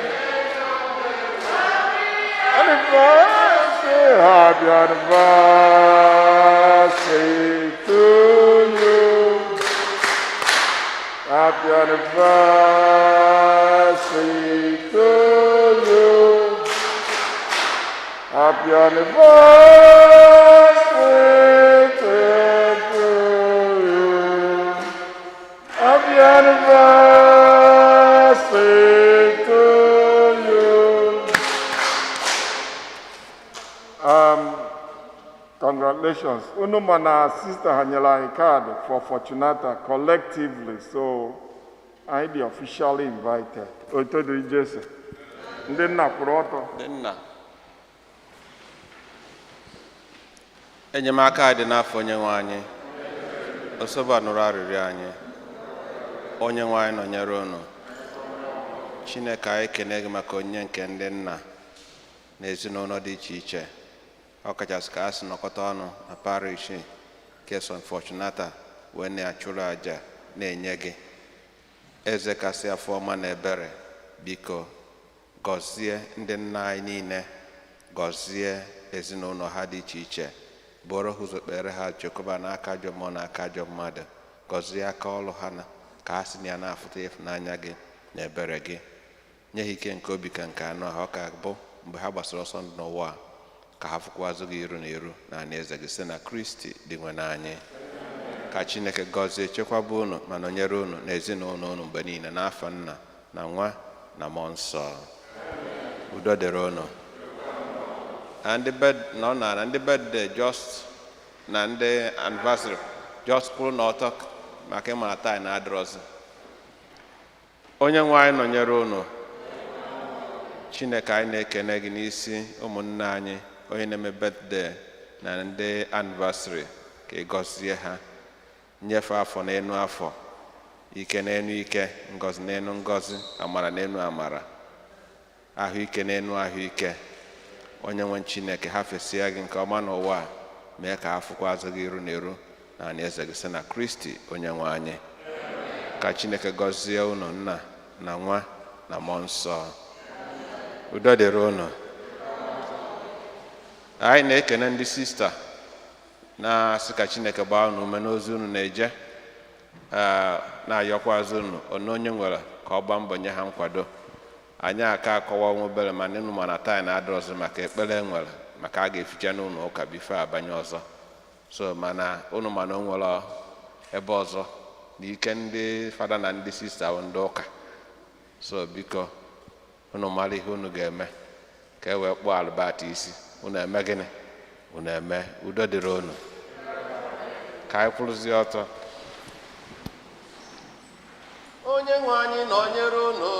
Anniversary, happy anniversary to you. Happy anniversary to you. Happy anniversary to you. Happy anniversary to you. Congratulations. Unu ma na sister ha nyere anyị card for Fortunata collectively, so anyị dị officially invited. Otuto dịrị Jesu. Ndị nna, kwụrụ ọtọ. Ndị nna, enyemaka dị n'afọ onye nwe anyị. Osoba nụrụ arịrịọ anyị. Onye nwe anyị nọnyere unu. Chineke anyị, ekene gị maka onyinye nke ndị nna na ezinụlọ dị iche iche, ọ kachasị ka a sị nọkọta ọnụ na parish nke St. Fortunata wee na-achụrụ àjà na-enye gị. Eze kasị afọ ọma na ebere, biko gọzie ndị nna anyị niile, gọzie ezinụlọ ha dị iche iche, bụrụ ha ụzọ, kpere ha, chekwaba n'aka ajọ mmụọ na aka ajọ mmadụ. Gọzie aka ọlụ ha na ka ha si na ya na-afụta ịfụnanya gị na ebere gị. Nye ha ike nke obi ka nke anụ ahụ, ọ ka bụ mgbe ha gbasara ọsọ ndụ n'ụwa a, ka ha fụkwazụ gị iru na iru na eze gị, site na Kristi dị nwe n'anyị. Ka Chineke gọzie, chekwaba unu ma nọnyere unu na ezinụlọ unu mgbe niile, n'afọ Nna na Nwa na Mmụọ Nsọ. Udo dịrị unu. Na ndị bed nọ na ndị birthday just na ndị anniversary just kwụrụ n'ọtọ maka ịma na taa na adịrọzi. Onye nwe anyị nọnyere unu. Chineke anyị, na-ekene gị n'isi ụmụnne anyị, onye na-eme birthday na ndị anniversary, ka ị gọzie ha, nyefee afọ n'enu afọ, ike n'enu ike, ngọzi n'enu ngọzi, amara n'enu amara, ahụike n'enu ahụike. Onye nwe Chineke, ha fesia gị nke ọma n'ụwa a, mee ka ha fụkwa azụ gị iru na iru na eze gị, site na Kristi onye nwe anyị. Ka Chineke gọzie unu, Nna na Nwa na Mmụọ Nsọ. Udo dịrị unu. Anyị na-ekene ndị sista, na-asị ka Chineke gbaa unu ume n'ozi unu na-eje. Ee, na-ayọkwazị unu onye onye nwere ka ọ gbaa mbọ nye ha nkwado. Anyị aka akọwa nwa obere, mana unu mana taa na adịrọzi maka ekpere nwere maka a ga-eficha n'ụlọ ụka before abanye ọzọ. So mana unu mana o nwere ebe ọzọ na ike ndị fada na ndị sista bụ ndị ụka. So biko, unu mara ihe unu ga-eme ka e wee kpụọ Albert isi. Unu eme gịnị? Unu eme. Udo dịrị unu. Ka anyị kwụrụzie ọtọ. Onye Onye nwe anyị nọnyere unu.